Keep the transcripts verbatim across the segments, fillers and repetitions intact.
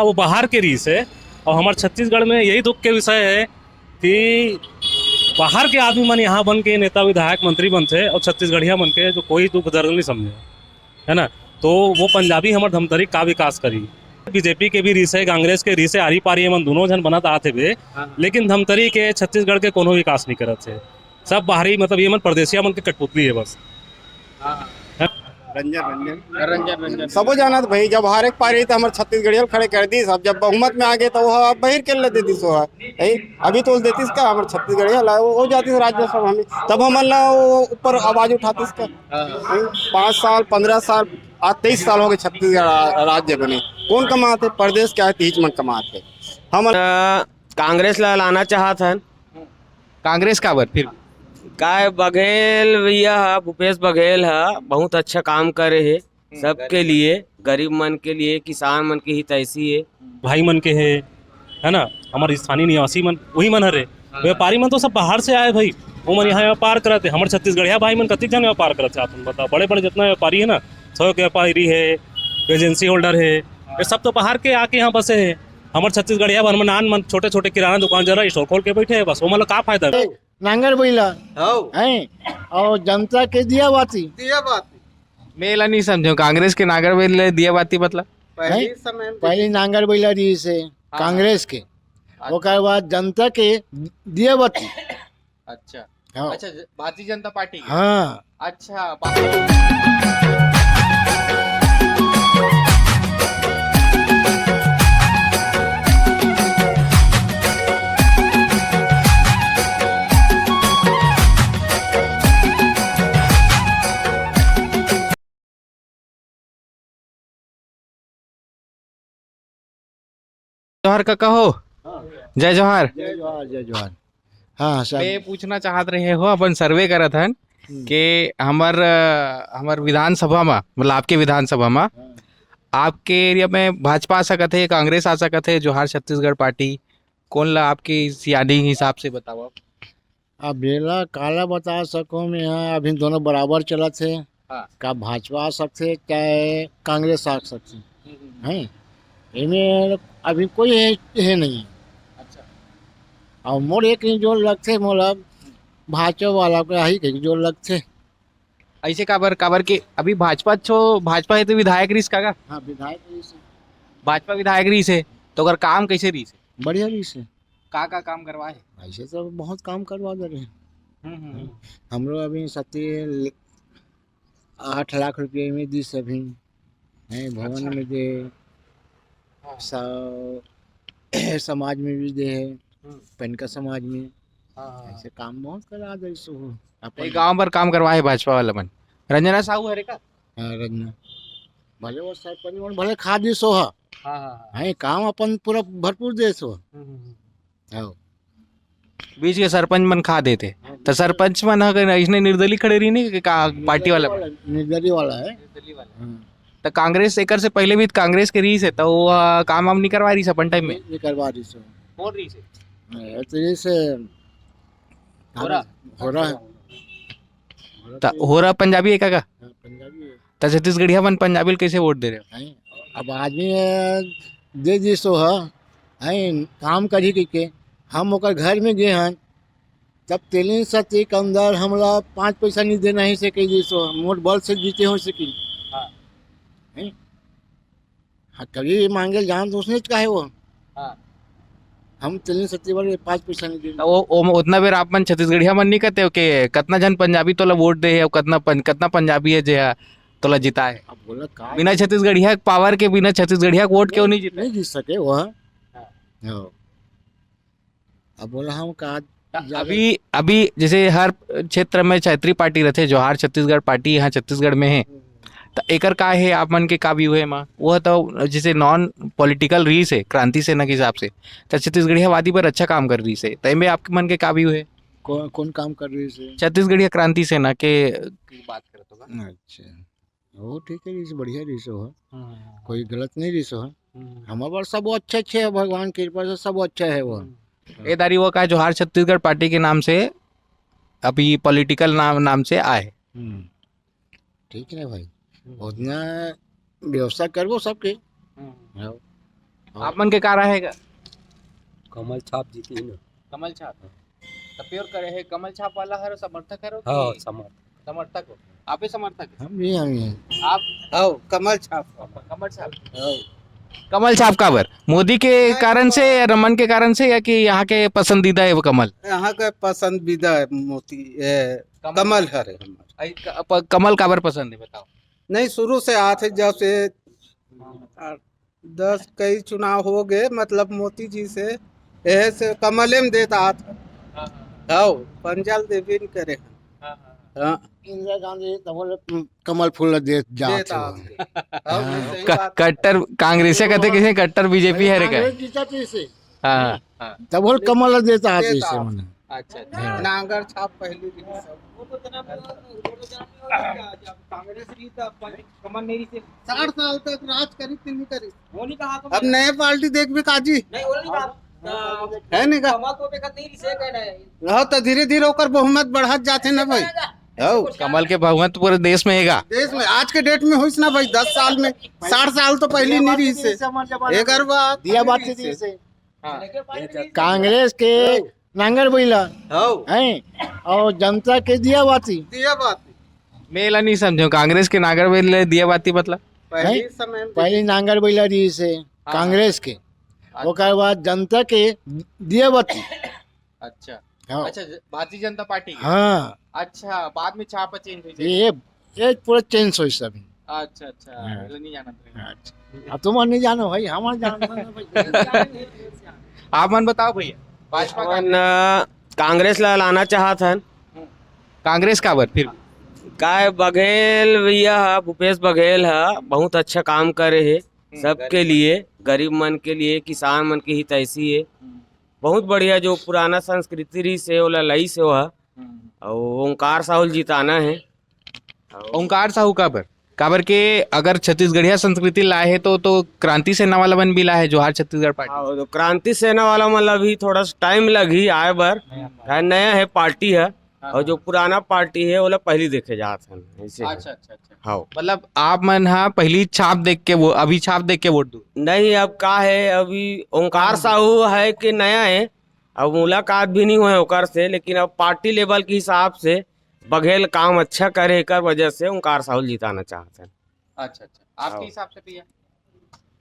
वो बाहर के रहिस हे। और हमर छत्तीसगढ़ में यही दुख के विषय हे कि बाहर के आदमी मन यहाँ बन के नेता, विधायक, मंत्री बनथे और छत्तीसगढ़िया मन के जो कोई दुख दर्द नहीं समझे, है ना? तो वो पंजाबी हमर धमतरी का विकास करी? बीजेपी के भी रहिस हे, कांग्रेस के रहिस हे, आरी पारी मन दोनों झन बनत आत हेबे, हाँ। लेकिन धमतरी के, छत्तीसगढ़ के कोनो विकास नहीं करत हे। सब बाहरी, मतलब ये मन परदेसिया मन के कठपुतली हे बस। हाँ। रंजन, रंजन। रंजन, रंजन। सबो जानत भाई, जब हारे के पारी तो हमर छत्तीसगढ़िया ल खड़े कर दिस, अब जब बहुमत में आ गे तो वो बहिर के ले दे दिस। वो है, अभी तो देतिस का हमर छत्तीसगढ़िया ला, वो हो जातिस राज्यसभा में, तब हमन ला वो ऊपर आवाज उठातिस का। हाँ। पाँच साल, पन्द्रह साल, आज तेईस साल हो गए छत्तीसगढ़ रा-, राज्य बने। कौन कमात हे? परदेस के आए, तीज मन कमात हे। हम अ, कांग्रेस ला लाना चाहत हन। कांग्रेस काबर फिर? काय बघेल भैया हा, भूपेश बघेल हा बहुत अच्छा काम करे हे सबके लिए, गरीब मन के लिए, किसान मन के हितैषी हे। भाई मन के हे, है ना, हमर स्थानीय निवासी मन, वही मन हरे। व्यापारी मन तो सब बाहर से आए भाई, वो मन यहाँ व्यापार करत हे। हमर छत्तीसगढ़िया भाई मन कतिक झन व्यापार करत हे, आप मन बताओ, बड़े बड़े जितना व्यापारी हे ना, थोक व्यापारी हे, एजेंसी होल्डर हे, ये सब तो बाहर के आके यहाँ बसे हे। हमर छत्तीसगढ़िया मन नान मन छोटे छोटे किराना दुकान जरा स्टोर खोल के बैठे हे, बस वो मन ला का फायदा हे? नांगर बइला हौ। हैं, और जनता के दिया बाती। दिया बाती। मैं एला नहीं समझो, कांग्रेस के नांगर बइला दिया बाती मतलब? पहली हैं? समय में पहली नांगर बइला रहिस हे हाँ। कांग्रेस के, अच्छा। ओकर बाद जनता के दिया बाती। अच्छा। हाँ। अच्छा, ज-, भारतीय जनता पार्टी के? हाँ। अच्छा, बा- जोहार काका हो। हाँ। जय जोहार। जय जोहार, जय जोहार। हाँ, सब। मैं पूछना चाहत रहे हो, अपन सर्वे करत हन हम्म। कि हमर, अ, हमर विधानसभा मा, मतलब आपके विधानसभा मा, हाँ। आपके एरिया में भाजपा आ सकत हे, कांग्रेस आ सकत हे, जोहार छत्तीसगढ़ पार्टी, कौन ला आपके सियानी हिसाब से बताओ आप? अब एला काला बता सको मैं, यहाँ अभी दोनों बराबर चलत हे। हाँ। का भाजपा आ सकथे, चाहे कांग्रेस आ सकथे। हम्म, हम्म। हैं? एमे अभी कोई हे, हे नहीं। अच्छा। और मोर एक ही जोर लगथे, मोला भाजपा वाला का ही एक जोर लगथे। ऐसे काबर, काबर के अभी भाजपा छो, भाजपा हे तो विधायक रहिस का? हाँ, विधायक रहिस हे। भाजपा विधायक रहिस हे, तो ओकर काम कैसे रहिस हे? बढ़िया रहिस हे। का, का काम करवाए हे? ऐसे तो बहुत काम करवा दे रहे हैं। हम्म, हम्म, हम्म। हमरो अभी सती आठ लाख रुपया में दिस अभी, हैं, भवन अच्छा। में दे, हाँ। सा-, समाज में भी दे है, हम्म। पेनका समाज में, हाँ, हाँ, हाँ। ऐसे काम बहुत करा दे सो हो। अपन ये गांव भर काम करवाए भाजपा वाला मन। रंजना साहू हरे का? हाँ, रंजना। भले वो सरपंच मन भले खा दिस हो, हाँ, हाँ, हाँ। हैं, काम अपन पूरा भरपूर दे सो। हम्म, हम्म, हम्म। हाँ। बीच के सरपंच मन खा देथे। हाँ, त सरपंच मन ह अगर अइसने निर्दलीय खड़े रही नहीं कि का पार्टी वाला? निर्दलीय वाला है। निर्दलीय वाला। हाँ। त कांग्रेस एकर से पहले भी कांग्रेस के रहिस हे, त वो, आ, काम वाम नहीं करवा रहिस अपन टाइम में? नहीं करवा रहिस हे। कौन रहिस हे? हाँ, तो ये से होरा? होरा। त होरा पंजाबी है का, का? हाँ, पंजाबी है। त छत्तीसगढ़िया मन पंजाबी ल कैसे वोट दे रहे हो? हैं? अब आदमी, अ, दे दिस हो, हैं, काम करही कहिके। हम ओकर घर में गे हन, तब तेलिन सती के अंदर हमला पाँच पैसा नहीं देना ही से कह दिस हो, मोर बल से जीते हो सकी। हाँ। हैं? हाँ, कभी मांगे जान तो उसने कहे वो। हाँ। हम तेलिन सती वाले पाँच पैसा नहीं देंगे। त वो, वो, उतना बेर आप मन छत्तीसगढ़िया मन नहीं कहते हो कि कतना झन पंजाबी तोला वोट दे हे, अउ कतना पं-, कतना पंजाबी है जे हा तोला जिताए? अब बोला का बिना छत्तीसगढ़िया के पावर के, बिना छत्तीसगढ़िया के वोट के वो नहीं जीते? नहीं जीत सके वो। हाँ। हाँ। अब बोला हम का त जाने। अभी, अभी जैसे हर क्षेत्र में क्षेत्रीय पार्टी रहथे, जोहार छत्तीसगढ़ पार्टी यहाँ छत्तीसगढ़ में है, त एकर का है, आप मन के का व्यू है एमा? वो तो जैसे नॉन पॉलिटिकल रहिस हे क्रांति सेना के हिसाब से, त छत्तीसगढ़ियावादी पर अच्छा काम कर रहिस हे, त एमे आप मन के का व्यू है? कौन, कौन काम कर रहिस हे? छत्तीसगढ़िया क्रांति सेना के की बात करत होगा। अच्छा। वो ठीक है, रहिस, बढ़िया रहिस हो। हम्म, हम्म, हम्म। कोई गलत नहीं रहिस हो। हम्म। हमारे पास सब अच्छे अच्छे है, भगवान की कृपा से सब अच्छा है वो। हम्म। ए दारी वो का जोहार छत्तीसगढ़ पार्टी के नाम से अभी पॉलिटिकल नाम, नाम से आए। हम्म। ठीक है ना भाई, हम्म। उतना व्यवस्था करबो सबके। हम्म। हाँ। हाँ। आप मन के का राय हे गा? कमल छाप जीतही ना। कमल छाप। त pure करे हे, कमल छाप वाला हर समर्थक हरो हाँ, कि समर्थक। समर्थक हो? आप ही समर्थक है? हम भी, हम ही हैं। आप? हाँ, कमल छाप। कमल छाप। हाँ। कमल छाप काबर? मोदी के नहीं, कारण से या रमन के कारण से या कि यहाँ के पसंदीदा है वो कमल? यहाँ का पसंदीदा है मोती, ए, कमल। कमल हरे हमारे। आई क-, प-, कमल काबर पसंद है, बताओ। नहीं, शुरू से आत है, जब से आ, दस कई चुनाव हो गए, मतलब मोती जी से, एहे से कमले में देत आत है। हाँ, हाँ। हाँ, पंजा ल देबे न करे। हाँ, हाँ। हाँ। इंदिरा गांधी तब बोले, "कमल फूल देत जात देत हो।" आत है। हाँ, हाँ। सही क-, बात है। कट्टर कांग्रेस से कहते, किसी कट्टर बीजेपी है रे का? कांग्रेस जीता तो इसे। हाँ, हाँ। हाँ। तब बोल कमल देत आत देत इसे आत। मने। अच्छा, अच्छा। हाँ। नांगर छाप पहली भी सब। कांग्रेस भी तो अपन कमल नहीं से। साठ साल तक राज करी, फिर नहीं करी। वो नहीं कहा तो अब मैं नया पार्टी देख भी काजी। नहीं, वो नहीं कहा। है नहीं का? कमल तो बेकत नहीं से कहना है। हाँ, तो धीरे-धीरे ओकर बहुमत बढ़त जाथे ना भाई। हाँ। कमल के बहुमत पूरे देश में हेगा। देश में आज के date में होइस ना भाई, दस साल में, साठ साल तो पहली नहीं रही से। एकर बाद दिया बात नहीं से। हाँ। कांग्रेस के नांगर बइला। हौ। हैं? और जनता के दिया बाती। दिया बाती। मैं एला नहीं समझो, कांग्रेस के नांगर बइला दिया बाती मतलब? पहली हैं? समय में पहली नांगर बइला रही से, हाँ। कांग्रेस के। अच्छा। ओकर बाद जनता के दिया बाती। अच्छा। हाँ। अच्छा, ज-, भारतीय जनता पार्टी के? हाँ। अच्छा, बाद में छाप change हो जाए। ये, ये पूरा change होइस सब। अच्छा, अच्छा, हाँ। मतलब नहीं जानत रहे। अच्छा। अब तुम नहीं जानो भाई, हम जानत रहे भाई। आप मन बताओ भैया, भाजपा का हमन, अ, कांग्रेस ला लाना चाहत हन। कांग्रेस काबर फिर? काय बघेल भैया ह, भूपेश बघेल ह, बहुत अच्छा काम करे हे हम्म, सबके गरीब लिए, गरीब मन के लिए, किसान मन के हितैषी हे। हम्म। बहुत बढ़िया, जो पुराना संस्कृति रहिस हे, ओला लइस हे ओह। हम्म। अउ ओंकार साहू ल जिताना हे। अउ ओंकार साहू काबर? काबर के अगर छत्तीसगढ़िया संस्कृति लाए हे तो, तो क्रांति सेना वाला मन भी लाए हे, जोहार छत्तीसगढ़ पार्टी। हाँ, तो क्रांति सेना वाला मन ला भी थोड़ा सा time लगही आए बर, नया पार्टी। काहे नया हे पार्टी ह, हाँ, अउ जो हाँ। पुराना पार्टी हे, ओला पहली देखे जात हन, ऐसे हे। अच्छा, अच्छा, अच्छा। हाँ। मतलब आप मन ह पहली छाप देख के वो, अभी छाप देख के वोट दू? नहीं, अब का हे, अभी ओंकार साहू हे कि नया हे, अब मुलाकात भी नहीं हुआ है ओकर से, लेकिन अब पार्टी level के हिसाब से बघेल काम अच्छा करे, एकर वजह से ओंकार साहू ल जिताना चाहत हन। अच्छा, अच्छा। आपके हाँ। हिसाब से भैया?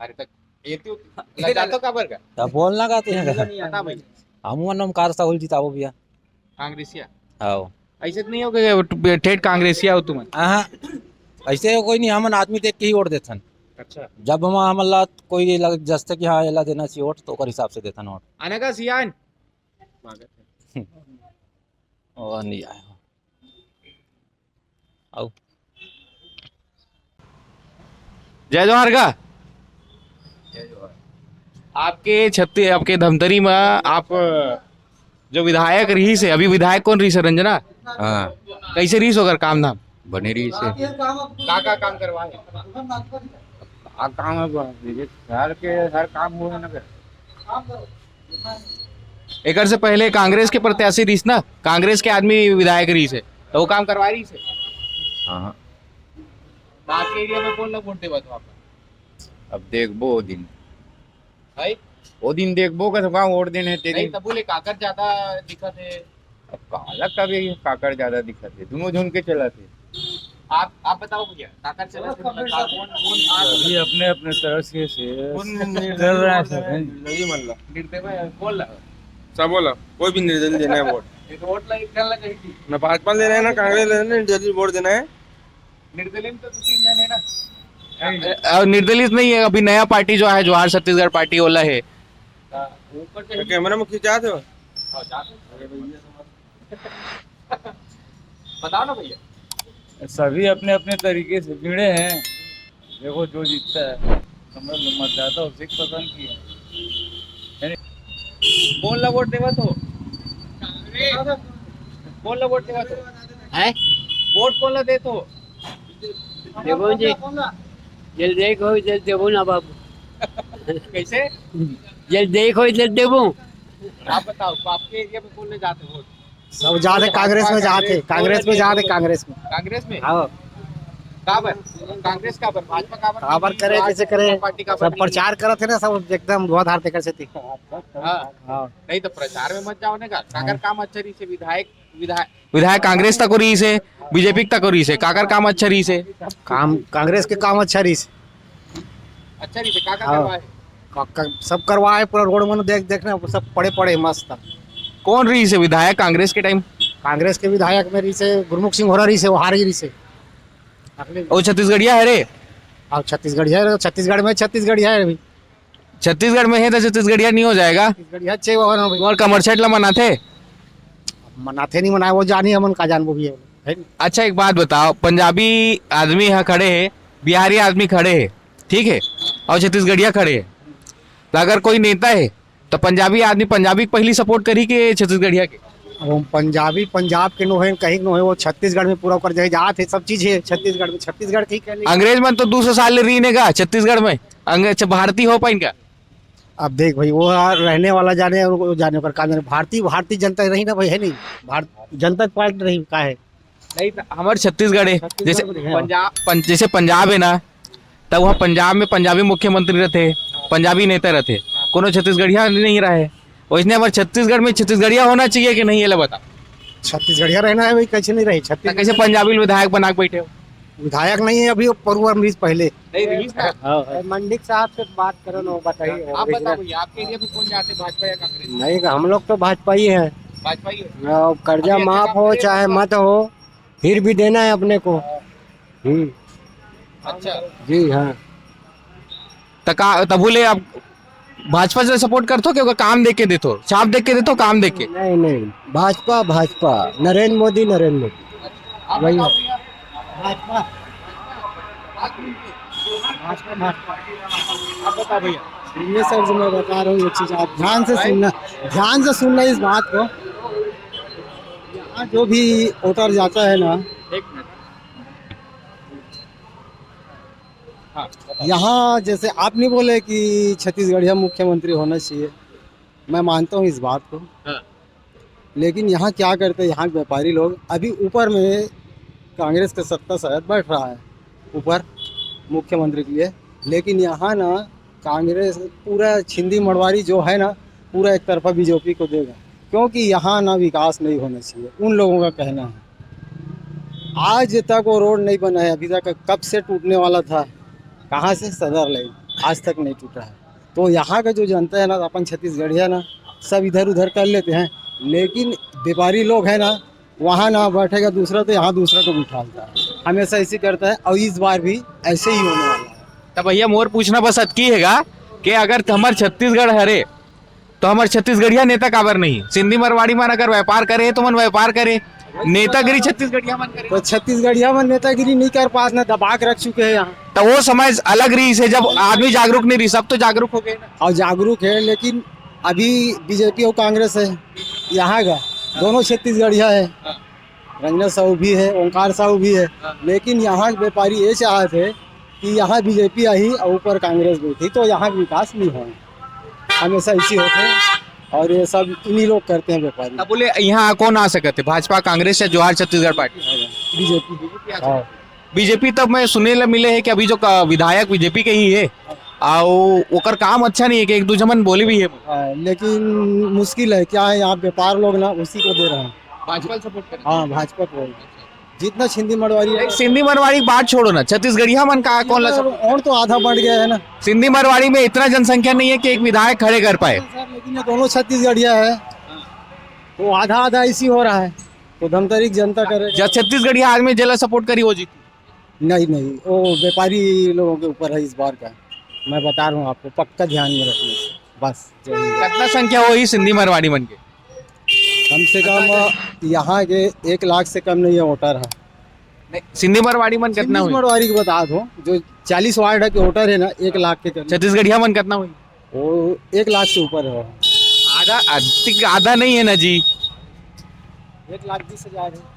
अरे, तक ये तो लजातो काबर का? तब बोलना का तो है। बता भाई। हम मन ओंकार साहू ल जिताबो भैया। कांग्रेसिया? हाँ। ऐसे तो नहीं हो गए, ठेठ कांग्रेसिया हो तुम? हाँ, ऐसे कोई नहीं, हमन आदमी देख के ही वोट देथन। अच्छा। जब हम, हमन ला कोई लग, जस्ते कि हाँ, एला देना चाहिए वोट, तो ओकर हिसाब से देथन वोट। आने का सियान? स्वागत है। वो नहीं आए हो। आओ। जय जोहार का। जय जोहार। आपके छत्ती-, आपके धमतरी में आप जो विधायक रहिस हे, अभी विधायक कोन रहिस हे, रंजना? हाँ। कैसे रहिस ओकर काम धाम? बने रहिस हे। का, का काम करवाए? का काम अब ये शहर के हर काम हुए ना। एकर से पहले कांग्रेस के प्रत्याशी रहिस ना, कांग्रेस के आदमी विधायक रहिस हे, तो वो काम करवा रहिस हे। हाँ। आपके एरिया में कोन ला वोट देबा तो आप? अब देखबो ओ दिन। भाई? ओ दिन देखबो, कस का वोट देने हे, ते नहीं, दिन। तब बोले काकर ज्यादा दिखत हे। अब काला कबे काकर ज्यादा दिखत हे, दोनों झुन के चलत हे। आप, आप बताओ भैया, काकर चलत हे, मतलब, का-, कौन, कौन आ- अभी अपने, अपने तरफ से, से कौन चल रहा है सब, हैं? निर्दलीय मन ला। निर्दलीय मन ला। सब बोला, कोई भी निर्दलीय देना है वोट। ये तो वोट ला एक जन ला कहीं की। ना भाजपा लेना है, ना कांग्रेस लेना है, निर्दलीय वोट देना है। निर्दलीय में तो दो तीन जन है ना। अ, निर्दलीय नहीं है, अभी नया पार्टी जो है, जोहार छत्तीसगढ़ पार्टी वाला है। हाँ, ऊपर से तो कैमरा में खिंचा दो। हाँ, जाते हैं। बताओ ना भैया। सभी अपने अपने तरीके से भिड़े हैं, देखो जो जीतता है, मतलब, मतदाता उसे पसंद किया। यानी कोन ला वोट देवा तो? कोन ला वोट देवा तो? हैं? वोट कोन ला दे तो? देबो जी। जेला देख हो, जेला देबो ना बाबू। कैसे? जेला देख हो, जेला देबो। आप बताओ, तो आपके एरिया में कोन ले जाते वोट? सब जाते कांग्रेस में जाते, कांग्रेस में जाते, कांग्रेस में। कांग्रेस में? हाँ। काबर? कांग्रेस काबर? भाजपा काबर? काबर करे, कैसे करे? पार्टी काबर सब नहीं? प्रचार करत हे ना, सब एकदम धुआंधार तेकर सेती। हाँ। हाँ। नहीं तो प्रचार में मत जाओ ना का? काकर काम अच्छा रहिसे? विधायक, विधायक, विधायक कांग्रेस तक रहिसे, बीजेपी तक रहिसे, काकर काम अच्छा रहिसे? काम, कांग्रेस के काम अच्छा रहिसे। अच्छा रहिसे, काकर हाँ। करवाए? का-, का-, सब करवाए, पूरा रोड मन देख, देखना, सब पड़े पड़े मस्त। कौन रहिसे विधायक कांग्रेस के टाइम? कांग्रेस के विधायक में रहिसे गुरमुख सिंह होरा रहिसे, वो हार गई रहिसे। अगले वो छत्तीसगढ़िया हे रे? हाँ, छत्तीसगढ़िया हे, छत्तीसगढ़ में छत्तीसगढ़िया हे अभी। छत्तीसगढ़ में हे तो छत्तीसगढ़िया नहीं हो जाएगा? छत्तीसगढ़िया अच्छे वो ना भाई। तुम्हार कमरछेट ला मनाथे? मनाथे नहीं मनाए, वो जानी हमन का जानबो भी है, है नहीं? अच्छा, एक बात बताओ, पंजाबी आदमी हा खड़े हे, बिहारी आदमी खड़े हे, ठीक है, और छत्तीसगढ़िया खड़े हे, तो अगर कोई नेता है तो पंजाबी आदमी पंजाबी के पहली सपोर्ट करी के छत्तीसगढ़िया के? अब हम पंजाबी पंजाब के नो है, कहीं के नो है, वो छत्तीसगढ़ में पूरा कर जाए, जात है, सब चीज है छत्तीसगढ़ में, छत्तीसगढ़ ठीक है नहीं। अंग्रेज मन तो दो सौ साल ले रही ने का छत्तीसगढ़ में, अंग्रेज, अच्छा, भारतीय हो पाइन का? अब देख भाई, वो रहने वाला जाने, वो जाने, ओकर काम जाने। भारतीय, भारतीय जनता रही ना भाई, है नहीं? भारत जनता पार्टी रही का है? नहीं तो हमारे छत्तीसगढ़ है, छत्तीसगढ़ जैसे में है। पंजाब, पं-, जैसे पंजाब है ना, तब वहाँ पंजाब में पंजाबी मुख्यमंत्री रहते, पंजाबी नेता रहते, कोनो छत्तीसगढ़िया नहीं रहा है। वैसने हमारे छत्तीसगढ़ में छत्तीसगढ़िया होना चाहिए कि नहीं, ये ला बता। छत्तीसगढ़िया रहना है भाई, कैसे नहीं रही तो छत्तीस? कैसे पंजाबी विधायक बना के बैठे हो? विधायक नहीं है अभी, वो परुआ मरीज पहले। नहीं, रहीस ना। हाँ, हाँ। मंडिक साहब से बात करो ना, वो बताइए। आप बताओ भैया, आपके एरिया में कौन जाते, भाजपा या कांग्रेस? नहीं, हम लोग तो भाजपा ही है। भाजपा ही है। हाँ, कर्जा अभी अच्छा माफ काम हो करेगा चाहे आपका? मत हो, फिर भी देना है अपने को। हम्म। अच्छा। जी हाँ। त का, तब बोले आप भाजपा से सपोर्ट करथो कि ओकर काम देख के देथो, छाप देख के देथो, काम देख के? नहीं, नहीं, भाजपा, भाजपा, नरेंद्र मोदी, नरेंद्र मोदी। आप वही बताओ है। भैया। भाजपा। भाजपा, भाजपा। आप बताओ भैया। सुनिए सर जी, मैं बता रहा हूँ ये चीज़, आप ध्यान से सुनना, ध्यान से सुनना इस बात को। यहाँ जो भी वोटर जाता है ना, एक मिनट। हाँ, बताओ। यहाँ जैसे आप नहीं बोले कि छत्तीसगढ़िया मुख्यमंत्री होना चाहिए, मैं मानता हूँ इस बात को। हाँ। लेकिन यहाँ क्या करते हैं, यहाँ के व्यापारी लोग, अभी ऊपर में कांग्रेस का सत्ता शायद बैठ रहा है ऊपर मुख्यमंत्री के लिए, लेकिन यहाँ ना कांग्रेस पूरा छिंदी मड़वारी जो है ना, पूरा एक तरफा बीजेपी को देगा, क्योंकि यहाँ ना विकास नहीं होना चाहिए, उन लोगों का कहना है। आज तक वो रोड नहीं बना है, अभी तक कब से टूटने वाला था, कहाँ से सदर लाइन आज तक नहीं टूटा है। तो यहाँ का जो जनता है ना, अपन छत्तीसगढ़िया ना, सब इधर उधर कर लेते हैं, लेकिन व्यापारी लोग है ना, वहाँ ना बैठेगा दूसरा तो यहाँ दूसरा को बिठा देता है, हमेशा ऐसे करता है और इस बार भी ऐसे ही होने वाला है। तब भैया मोर पूछना बस अतकी हैगा कि अगर हमर छत्तीसगढ़ हरे तो हमर छत्तीसगढ़िया नेता काबर नहीं? सिंधी मरवाड़ी मन अगर व्यापार करे तो मन व्यापार करे, नेतागिरी छत्तीसगढ़िया मन करे। तो छत्तीसगढ़िया मन नेतागिरी नहीं कर पास ना, दबा के रख चुके हैं यहाँ। तो वो समय अलग रहिसे जब आदमी जागरूक नहीं रहिस, अब तो जागरूक हो गए ना। और जागरूक है, लेकिन अभी बीजेपी और कांग्रेस है यहाँ का, दोनों छत्तीसगढ़िया है। हाँ। रंजना साहू भी है, ओंकार साहू भी है, हाँ। लेकिन यहाँ के व्यापारी ये चाहते हैं कि यहाँ बीजेपी आई और ऊपर कांग्रेस बैठी, तो यहाँ विकास नहीं होगा, हमेशा इसी होते हैं और ये सब इन्हीं लोग करते हैं व्यापारी। तब बोले यहाँ कौन आ सकते, भाजपा, कांग्रेस या जोहार छत्तीसगढ़ पार्टी? बीजेपी। हाँ। बीजेपी तब मैं सुने ला मिले है कि अभी जो का-, विधायक बीजेपी के ही है, आ, वो, ओकर काम अच्छा नहीं है कि एक दो झमन बोले भी है। हाँ, लेकिन मुश्किल है, क्या है, यहाँ व्यापार लोग ना उसी को दे रहे हैं। भाजपा सपोर्ट करें। हाँ, भाजपा को। जितना सिंधी मरवाड़ी है। सिंधी मरवाड़ी की बात छोड़ो ना, छत्तीसगढ़िया मन का कौन ला सपोर्ट? और तो आधा बढ़ गया है ना। सिंधी मरवाड़ी में इतना जनसंख्या नहीं है कि एक विधायक खड़े कर पाए। सर, लेकिन ये दोनों छत्तीसगढ़िया है, तो आधा आधा इसी हो रहा है, तो धमतरी की जनता करे। जब छत्तीसगढ़िया आदमी जेला सपोर्ट करी, वो जीती। नहीं, नहीं, वो व्यापारी लोगों के ऊपर है इस बार का, मैं बता रहा हूँ आपको, पक्का ध्यान में रखिए। बस, जय हिंद। कितना संख्या होही सिंधी मरवाड़ी मन के? कम से कम यहाँ के एक लाख से कम नहीं है वोटर है। नहीं, सिंधी मरवाड़ी मन कितना सिंधी होही? मरवाड़ी की बता दो, जो चालीस वार्ड है के वोटर है ना, एक लाख के करीब। छत्तीसगढ़िया मन कितना होही? वो एक लाख से ऊपर है। आधा, अधिक, आधा नहीं है ना जी। एक लाख बीस हजार है।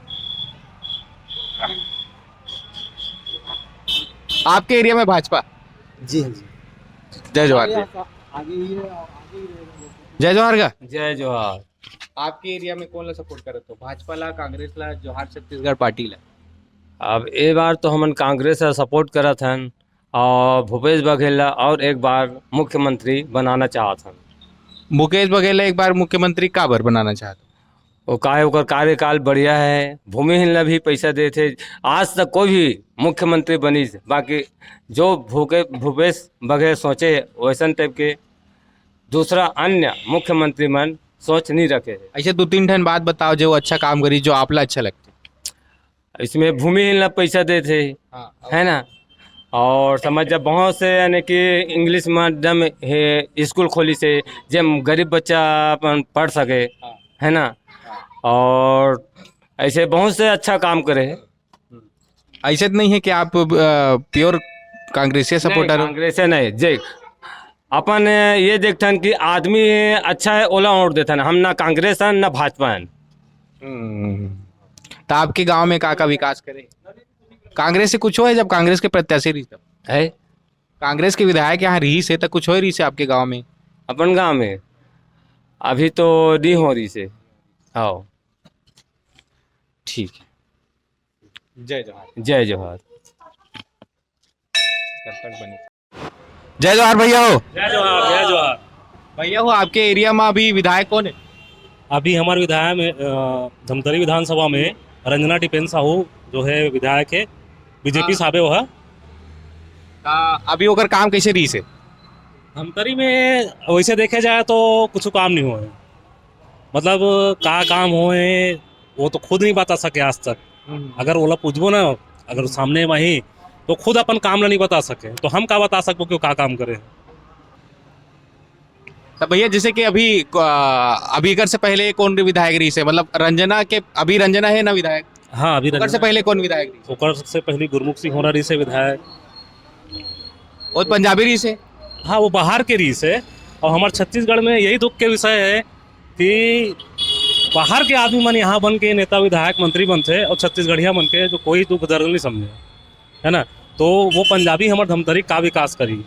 आपके एरिया में भाजपा? जी हाँ जी। जय जोहार जी। आगे ही है, आगे ही रहेगा। जय जोहार का। जय जोहार। आपके एरिया में कौन ला सपोर्ट करत हो, भाजपा ला, कांग्रेस ला, जोहार छत्तीसगढ़ पार्टी ला? अब ए बार तो हमन कांग्रेस ला सपोर्ट करत हन और भूपेश बघेल ला और एक बार मुख्यमंत्री बनाना चाहत हन। मुकेश बघेल ला एक बार मुख्यमंत्री काबर बनाना चाहत? वो काहे, ओकर कार्यकाल बढ़िया है, भूमिहीन ला भी पैसा देथे। आज तक कोई भी मुख्यमंत्री बनिस, बाकी जो भूके भूपेश बघेल सोचे वैसन टाइप के दूसरा अन्य मुख्यमंत्री मन सोच नहीं रखे है। ऐसे दो तीन ठन बात बताओ जो अच्छा काम करी, जो आपला अच्छा लगता। इसमें भूमिहीन ला पैसा देथे, है ना? और समझ जा, बहुत से यानी कि इंग्लिश माध्यम हे स्कूल खोलिस हे, जे गरीब बच्चा अपन पढ़ सके, है ना? और ऐसे बहुत से अच्छा काम करे हे। ऐसे तो नहीं है कि आप प्योर कांग्रेस के सपोर्टर हो? कांग्रेस से नहीं, जे अपन ये देखथन कि आदमी अच्छा है, ओला वोट देथन। हम ना कांग्रेस हन, ना भाजपा हन। हम्म। तो आपके गांव में का का विकास करे? कांग्रेस से कुछ हो है, जब कांग्रेस के प्रत्याशी रही तब? है। कांग्रेस के विधायक यहाँ रही से, तो कुछ हो रही से आपके गांव में? अपन गांव में अभी तो नहीं हो रही से। आओ। ठीक है। जय जोहार। जय जोहार। जय जोहार भैया हो। जय जोहार, जय जोहार। भैया हो, आपके एरिया में अभी विधायक कौन है? अभी हमारे विधायक में अ, धमतरी विधानसभा में रंजना टिपेन साहू जो है विधायक है, बीजेपी हाँ। साबे वो है। आ, अभी ओकर काम कैसे रही से? धमतरी में वैसे देखे जाए तो कुछ काम नहीं हुआ है। मतलब का काम हुए वो तो खुद नहीं बता सके आज तक। अगर ओला पूछबो ना, अगर सामने में ही, तो खुद अपन काम ला नहीं बता सके, तो हम का बता सकबो कि वो का काम करे? तो भैया, जैसे कि अभी आ, अभी एकर से पहले कौन विधायक रही से? मतलब रंजना के, अभी रंजना है ना विधायक? हाँ, अभी ओकर से रंजना- पहले कौन विधायक रही? ओकर से पहले गुरमुख सिंह होरा रही से विधायक। वो पंजाबी रही से। हाँ, वो बाहर के रही से। और हमारे छत्तीसगढ़ में यही दुख के विषय है कि बाहर के आदमी मन यहाँ बन के नेता, विधायक, मंत्री बनते और छत्तीसगढ़िया मन के जो कोई दुख दर्द नहीं समझे, है ना? तो वो पंजाबी हमारे धमतरी का विकास करी?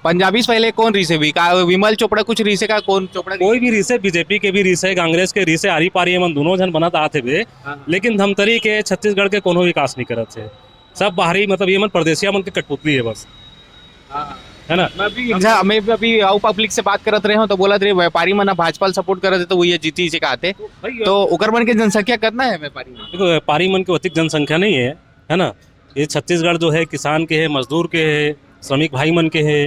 पंजाबी से पहले कौन रही से भी? का विमल चोपड़ा कुछ रही से का? कौन चोपड़ा? कोई भी रही से, बीजेपी के भी रही से, कांग्रेस के रही से, आरी पारी मन दोनों झन बनत आते हुए, हाँ। लेकिन धमतरी के, छत्तीसगढ़ के कोनो विकास नहीं करत है। सब बाहरी, मतलब ये मन परदेसिया मन के कठपुतली है बस, है ना? मैं भी एग्जा- मैं भी अभी आउ पब्लिक से बात करत रहे हूँ तो बोलत रहे व्यापारी मन भाजपा सपोर्ट करत है तो वो ये जीती से कहते। तो ओकर मन के जनसंख्या कितना है व्यापारी मन? देखो, व्यापारी मन के अधिक जनसंख्या नहीं है, है ना? ये छत्तीसगढ़ जो है किसान के है, मजदूर के है, श्रमिक भाई मन के है,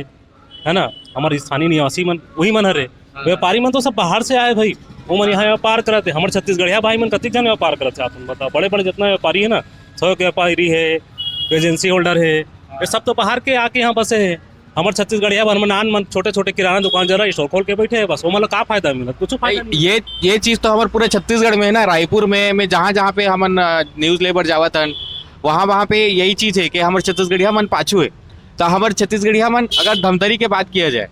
है ना? हमारे स्थानीय निवासी मन वही मन हरे। व्यापारी मन तो सब बाहर से आए भाई, वो मन यहाँ व्यापार करते। हमारे छत्तीसगढ़िया भाई मन कतिक जन व्यापार करते आप बताओ। बड़े बड़े जितना व्यापारी है ना, थोक व्यापारी है, एजेंसी होल्डर है, ये सब तो बाहर के आके यहाँ बसे है। हमारे छत्तीसगढ़िया भाई मन नान मन छोटे छोटे किराना दुकान जरा स्टोर खोल के बैठे हैं, बस वो मतलब का फायदा मिला? कुछ फायदा नहीं। ये ये चीज तो हमारे पूरे छत्तीसगढ़ में है ना, रायपुर में, में जहाँ जहाँ पे हमन न्यूज लेबर जावत हन, वहाँ वहाँ पे यही चीज है कि हमारे छत्तीसगढ़िया मन पाछू है। तो हमारे छत्तीसगढ़िया मन अगर धमतरी के बात किया जाए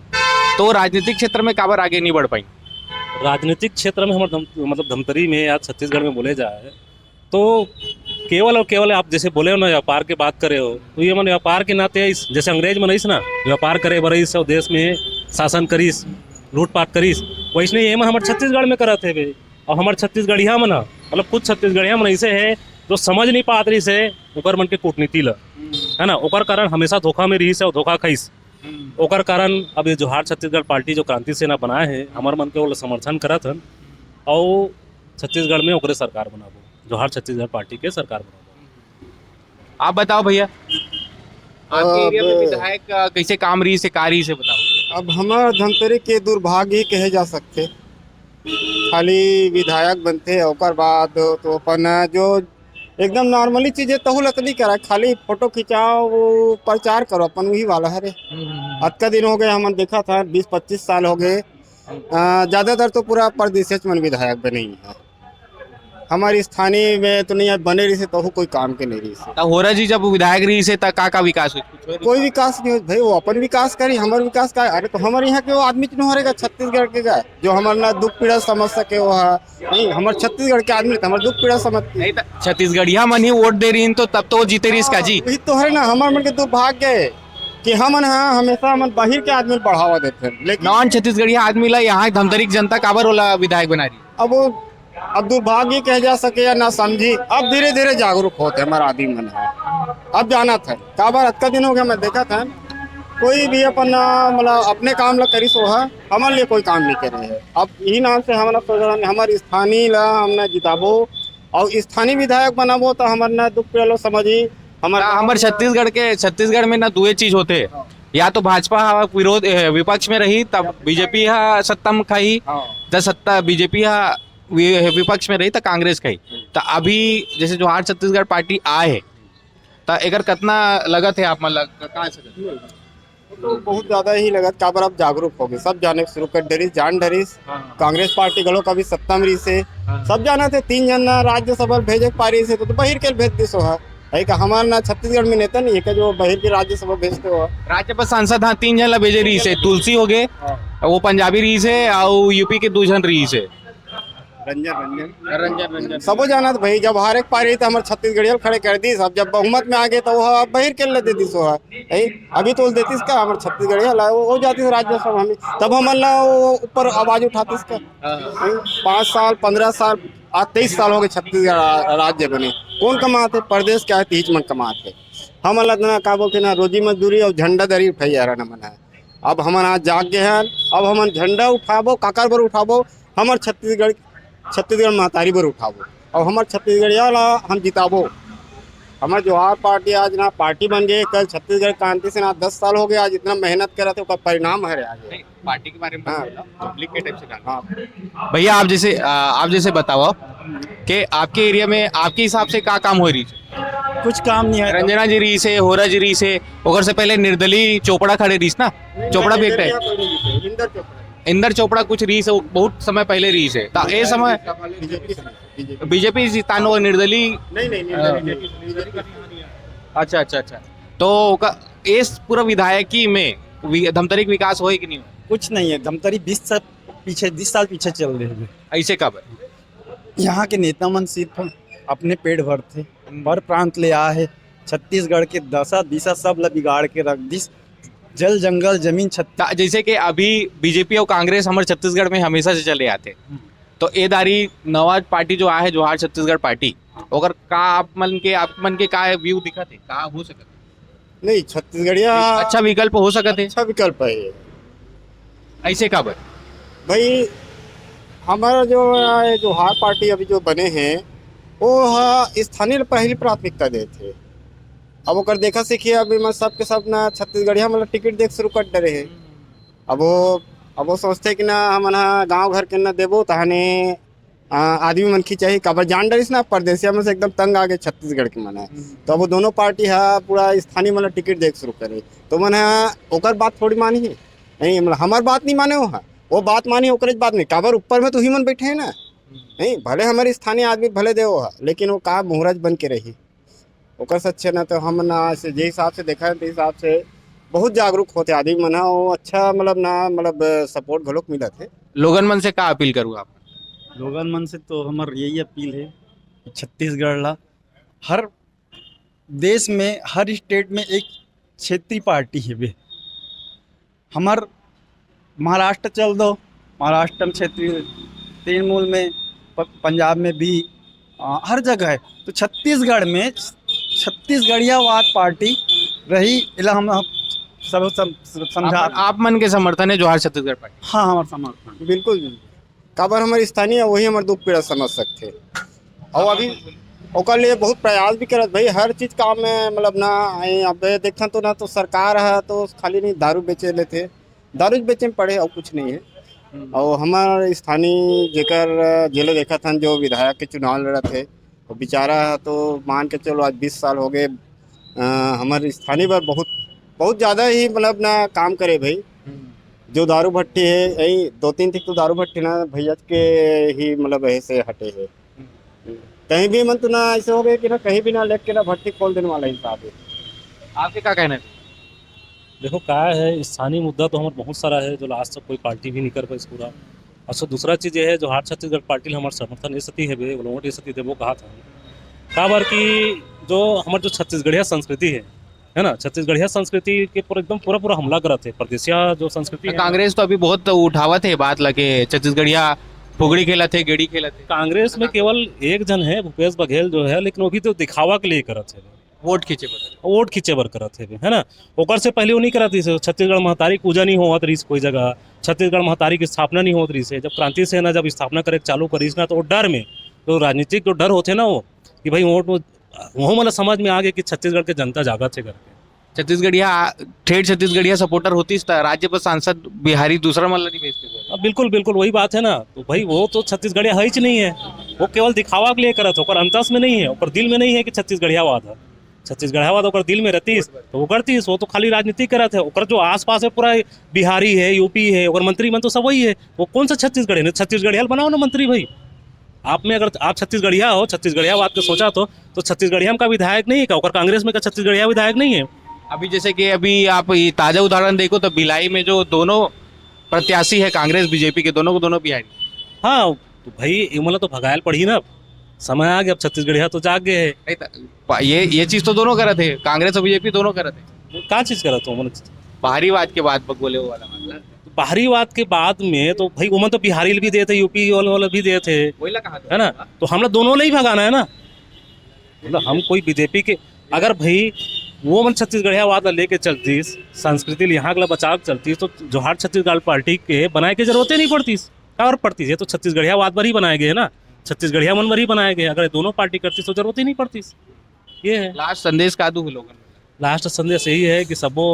तो राजनीतिक क्षेत्र में काबर आगे नहीं बढ़ पाई? राजनीतिक क्षेत्र में हमारे धम, मतलब धमतरी में या छत्तीसगढ़ में बोले जाए तो केवल और केवल आप जैसे बोले हो ना, व्यापार के बात करे हो, तो ये मन व्यापार के नाते इस, जैसे अंग्रेज मन इस ना व्यापार करे बर इस और देश में शासन करिस, लूटपाट करिस, वैसने ये मन हमारे छत्तीसगढ़ में करत है बे। और हमारे छत्तीसगढ़िया मन ह, मतलब कुछ छत्तीसगढ़िया मन ऐसे है जो समझ नहीं पात रही से ओकर मन के कूटनीति ला, है ना? ओकर कारण हमेशा धोखा में रही से और धोखा खाइस। ओकर कारण अब ये जोहार छत्तीसगढ़ पार्टी जो क्रांति सेना बनाए है, हमारे मन के ओला समर्थन करत हन और छत्तीसगढ़ में ओकरे सरकार बनाबो, जोहार छत्तीसगढ़ पार्टी के सरकार बनाबो। आप बताओ भैया, आपके एरिया में विधायक अ, कैसे काम रही से, का रही से बताओ। अब हमार धमतरी के दुर्भाग्य ही कहे जा सकते। खाली विधायक बनते, ओकर बाद तो अपन जो एकदम नॉर्मली चीजें तहु लत नहीं करा, खाली फोटो खिंचाओ, वो प्रचार करो, अपन वही वाला हरे। अतका दिन हो गए, हमन देखा था, बीस पच्चीस साल हो गए। अ, ज्यादातर तो पूरा परदेसेच मन विधायक बने ही है। हमारे स्थानीय में तो नहीं है, बने रही से तो कोई काम के नहीं रही से। तो होरा जी जब विधायक रही से, त का का विकास हुई? कुछ होई? कोई विकास नहीं हो भाई, वो अपन विकास करी, हमारे विकास का? अरे तो हमारे यहाँ के वो आदमी क्यों हरेगा छत्तीसगढ़ के का, जो हमारे ना दुख पीड़ा समझ सके वो है? नहीं, हमारे छत्तीसगढ़ के आदमी तो हमारे दुख पीड़ा समझते। नहीं, तो छत्तीसगढ़िया मन ही वोट दे रही तो तब तो वो जीते रही इसका जी। वही तो है ना, हमारे मन के दुर्भाग्य है कि हमन हाँ हमेशा हमन बाहर के आदमी बढ़ावा देते हैं, लेकिन नॉन छत्तीसगढ़िया आदमी ला यहाँ धमतरी की जनता काबर ओला विधायक बना रही? अब वो अब दुर्भाग्य कह जा सके या ना समझी, अब धीरे धीरे जागरूक होत हे हमर आदमी मन ह। अब जानत हे, काबर अतका दिन हो गया मैं देखत हे, कोई भी अपन, मतलब, अपने काम ला करिस, वो ह हमर लिए कोई काम नहीं करे हे। अब यही नाम से हमन सोच रहे हन, हमर स्थानीय ला हमन जिताबो और स्थानीय विधायक बनाबो, तो हमर ना दुख पीड़ा लो समझी। हमर का हमर छत्तीसगढ़ के, छत्तीसगढ़ में ना दुए चीज होथे, या तो भाजपा ह विरोध, ए, विपक्ष में रही, तब बीजेपी ह सत्ता में खाही, हाँ। जब सत्ता बीजेपी ह वि-, विपक्ष में रही, त कांग्रेस खाही। त अभी जैसे जोहार छत्तीसगढ़ पार्टी आए हे, त एकर कतना लगत हे आप मन ला? का, का ऐसे लगत? तो बहुत ज्यादा ही लगत, काबर अब जागरूक हो गए, सब जाने शुरू कर डरिस, जान डरिस। हाँ। कांग्रेस पार्टी घलो कभी सत्ता में रहिस हे, हाँ। सब जानत हे, तीन झन राज्यसभा भेजे के पारिस हे, तो, तो बहिर के भेज दिस ओहा। है का, हमार ना छत्तीसगढ़ में नेता नहीं है का, जो बहिर के राज्यसभा भेजते हो? राज्यसभा सांसद, हाँ, तीन झन ला भेजे रहिस हे, तुलसी हो गए, हाँ। वो पंजाबी रहिस हे, और यूपी के दो झन रहिस हे। रंजन, रंजन। रंजन, रंजन। सबो जानत भाई, जब हारे के पारी त हमर छत्तीसगढ़िया ल खड़े कर दिस, अब जब बहुमत में आ गए त वो बहिर के ल दे दिस वो। ए, अभी तो देतिस का हमर छत्तीसगढ़िया ला, वो, वो जातिस राज्यसभा में, तब हमन ला वो ऊपर आवाज उठातिस का। हाँ। ए, पाँच साल, पन्द्रह साल, आज तेईस साल हो गए छत्तीसगढ़ रा-, राज्य बने। कौन कमात हे? प्रदेश के आतिस मन कमात हे। हमन ला इतना का बोलते ना, रोजी मजदूरी और झंडा दरी उठाई आ रहा ना मन है। अब हमन आज जाग गए हैं, अब हमन झंडा उठाबो, काकर बर उठाबो? हमर छत्तीसगढ़, छत्तीसगढ़ महतारी बर उठाबो, और हमर छत्तीसगढ़िया ला हम जिताबो। हमर जोहार पार्टी आज ना पार्टी बन गए, कल छत्तीसगढ़ क्रांति से ना दस साल हो गए, आज इतना मेहनत करत हे, ओकर परिणाम हरे आज। नहीं, पार्टी के बारे में हाँ। पब्लिक के टाइप से डाल। हाँ। भैया, आप जैसे, आ, आप जैसे बताओ कि आपके एरिया में आपके हिसाब से का काम हो रही है? कुछ काम नहीं है। रंजना जी रहिस हे, होरा जी रहिस हे, ओकर से पहले निर्दली चोपड़ा खड़े रहिस ना, चोपड़ा भी एक टाइम। इंदर चोपड़ा। इंदर चोपड़ा कुछ रहिस हे, वो बहुत समय पहले रहिस हे। त ए समय बीजेपी से, बीजेपी। बीजेपी जितानो निर्दली। नहीं, नहीं, निर्दली, हाँ। निर्दली, निर्दली का नहीं आ रही है। अच्छा, अच्छा, अच्छा। तो ओका, इस पूरा विधायकी में वि-, धमतरी के विकास होए कि नहीं होए? कुछ नहीं है, धमतरी बीस साल पीछे, बीस साल पीछे चल रही है। ऐसे काबर? यहाँ के नेता मन सिर्फ अपने पेट भरथे, हम्म। पर प्रांत ले आए हे, छत्तीसगढ़ के दशा दिशा सब ला बिगाड़ के रख दिस। जल जंगल जमीन छत्तीस। जैसे कि अभी बीजेपी और कांग्रेस हमर छत्तीसगढ़ में हमेशा से चले आते, हम्म। तो ए दारी नवा पार्टी जो आए हे, जोहार छत्तीसगढ़ पार्टी, ओकर का आप मन के, आप मन के का व्यू दिखत हे, का हो सकत हे? नहीं, छत्तीसगढ़िया अच्छा विकल्प हो सकत हे। अच्छा विकल्प है ये। ऐसे काबर? भाई, हमारा जो, ये जोहार पार्टी अभी जो बने हैं, वो ह स्थानीय पहली प्राथमिकता देत हे। अब ओकर देखा सीखी, अभी मैं सबके सब ना छत्तीसगढ़िया मतलब टिकट देख शुरू कर डरे हैं। अब वो, अब वो सोचते कि ना हमन ह गाँव घर के ना देबो, तहने आ, आदमी मन खिंचाही, काबर जान डरिस ना, परदेसिया मन से एकदम तंग आ गए छत्तीसगढ़ के मन ह। हम्म। तो अब वो दोनों पार्टी ह पूरा स्थानीय मन ला टिकट देख शुरू करे, तो मन ह ओकर बात थोड़ी मानही। नहीं, मतलब, हमर बात नहीं माने वो ह, वो बात मानही, ओकरे बात नहीं, काबर ऊपर में तो ही मन बैठे हैं ना। हम्म। नहीं, भले हमर स्थानीय आदमी भले दे वो ह, लेकिन वो का मुहरज बन के रही। ओकर से अच्छे ना तो हम ना, ऐसे जे हिसाब से देखा है, ते हिसाब से बहुत जागरूक होते आदमी मन ह, वो अच्छा, मतलब ना, मतलब, सपोर्ट घलोक मिलत हे। लोगन मन से का अपील करूँ आप? लोगन मन से तो हमर यही अपील है कि छत्तीसगढ़ ला, हर देश में, हर स्टेट में एक क्षेत्रीय पार्टी हेबे। हमर महाराष्ट्र चल दो, महाराष्ट्र में क्षेत्रीय तृणमूल में, प-, पंजाब में भी, अ, हर जगह है। तो छत्तीसगढ़ में छत्तीसगढ़ियावाद पार्टी रही, इला हम, हम सब सम-, समझा। आप, आप मन के समर्थन है जोहार छत्तीसगढ़ पार्टी? हाँ, हमारा समर्थन। बिल्कुल, बिल्कुल। काबर हमर स्थानीय, वही हमर दुख पीड़ा समझ सकथे। और अभी ओकर लिए बहुत प्रयास भी करत भाई, हर चीज काम में, मतलब ना, आई अब देखथन तो ना, तो सरकार ह तो खाली नहीं दारू बेचे लेथे, दारू बेचे में पड़े और कुछ नहीं है। हम्म। और हमार स्थानीय जेकर जिले देखत हन, जो विधायक के चुनाव लड़त है, वो बेचारा ह तो मान के चलो आज बीस साल हो गए, अ, हमारे स्थानीय पर बहुत, बहुत ज्यादा ही, मतलब ना, काम करे भाई। हम्म। जो दारू भट्टी है, यही दो तीन ठीक तो दारू भट्टी ना भैया के ही, मतलब, ऐसे हटे है। हम्म। कहीं भी मन तो ना ऐसे हो गए कि ना कहीं भी ना लेके ना भट्टी खोल देने वाला हिसाब है। आपके का कहना है? देखो, का है, स्थानीय मुद्दा तो हमारे बहुत सारा है, जो आज तक कोई पार्टी भी नहीं कर पाई पूरा। अच्छा, दूसरा चीज ये है, जोहार छत्तीसगढ़ पार्टी हमारे समर्थन ये सती है बे, वोट ये सती देबो कहा था। काबर कि जो हमारे जो छत्तीसगढ़िया संस्कृति है, है ना, छत्तीसगढ़िया संस्कृति के पूरा एकदम पूरा पूरा हमला करत है, परदेसिया जो संस्कृति है। कांग्रेस तो अभी बहुत उठावत है बात लगे छत्तीसगढ़िया फुगड़ी खेलत हे, गेड़ी खेलत हे। कांग्रेस में केवल एक झन हे, भूपेश बघेल जो हे, लेकिन वो भी तो दिखावा के लिए करत हे, वोट खींचे बर। वोट खींचे बर करत हे, है ना? ओकर से पहले वो नहीं करत रहिस हे। छत्तीसगढ़ महतारी के पूजा नहीं होवत रहिस कोई जगह, छत्तीसगढ़ महतारी के स्थापना नहीं होवत रहिस हे। जब क्रांति सेना जब स्थापना करे के चालू करिस ना, तो वो डर में, जो राजनीतिक जो डर होथे ना वो, कि भाई वोट, वो मतलब समझ में आ गया कि छत्तीसगढ़ के जनता जागत हे करके। छत्तीसगढ़िया, ठेठ छत्तीसगढ़िया सपोर्टर होतिस त राज्यसभा सांसद बिहारी दूसरा मन ला नहीं भेजते थे। अब बिल्कुल, बिल्कुल वही बात है ना। तो भाई वो तो छत्तीसगढ़िया है ही नहीं है, वो केवल दिखावा के लिए करत है, ओकर अंतस में नहीं है, ओकर दिल में नहीं है कि छत्तीसगढ़ियावाद है। छत्तीसगढ़ियावाद ओकर दिल में रहतीस तो वो करतीस, वो तो खाली राजनीति करत है। ओकर जो आसपास है पूरा बिहारी है, यूपी है, ओकर मंत्री मन तो सब वही है। वो कौन सा छत्तीसगढ़िया? नहीं, छत्तीसगढ़िया बनाओ ना मंत्री भाई। आप में अगर आप छत्तीसगढ़िया हो, छत्तीसगढ़ियावाद के सोचा तो, तो छत्तीसगढ़िया में का विधायक नहीं है का? ओकर कांग्रेस में का छत्तीसगढ़िया विधायक नहीं है? अभी जैसे कि अभी आप ये ताजा उदाहरण देखो तो भिलाई में जो दोनों प्रत्याशी है कांग्रेस बीजेपी के, दोनों को दोनों बिहारी। हाँ, तो भाई ये मतलब तो भगायल पड़ी ना, समय आ गया, अब छत्तीसगढ़िया तो जाग गए हैं। नहीं तो, ये ये चीज तो दोनों करत है, कांग्रेस और बीजेपी दोनों करत है। का चीज करत हो? मतलब बाहरीवाद के बात ब-, बोले वो वाला मतलब। बाहरीवाद के बाद में तो भाई ओमन तो बिहारी भी देते, यूपी वाले, वाले भी देते, वही ला कहा था। है ना? तो हमला दोनों ले ही भगाना है ना, मतलब हम कोई बीजेपी के, अगर भाई वो मन छत्तीसगढ़ियावाद ला लेके चलतीस, संस्कृति ल यहाँ ला बचा के चलतीस, तो जोहार छत्तीसगढ़ पार्टी के बनाए के जरूरत ही नहीं पड़तीस। का और पड़तीस? ये तो छत्तीसगढ़ियावाद बर ही बनाए गए ना, छत्तीसगढ़िया मन बर ही बनाए गए। अगर ये दोनों पार्टी करतीस तो जरूरत ही नहीं पड़तीस। ये है। लास्ट संदेश का दू लोगन? लास्ट संदेश यही है कि सबो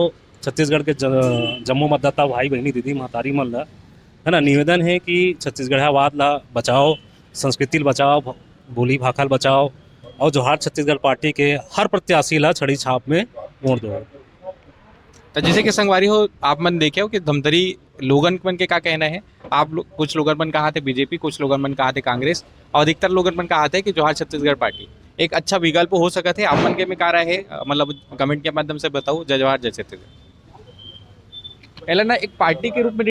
छत्तीसगढ़ के ज-, जम्मो मतदाता भाई बहनी दीदी महतारी मन ला, है ना, निवेदन है कि छत्तीसगढ़ियावाद ला बचाओ, संस्कृति ला बचाओ, भ-, बोली भाखा ला बचाओ और जोहार छत्तीसगढ़ पार्टी के हर प्रत्याशी ला छड़ी छाप में वोट दो। तो जैसे कि संगवारी हो, आप मन देखे हो कि धमतरी लोगन मन के का कहना है। आप लो-, कुछ लोगन मन कहा थे बीजेपी, कुछ लोगन मन कहा थे कांग्रेस और अधिकतर लोगन मन कहा थे कि जोहार छत्तीसगढ़ पार्टी एक अच्छा विकल्प हो सकत है। आप मन के में का राय है, अ, मतलब कमेंट के माध्यम से बताओ। जय जोहार, जय छत्तीसगढ़। पहले ना एक पार्टी के रूप में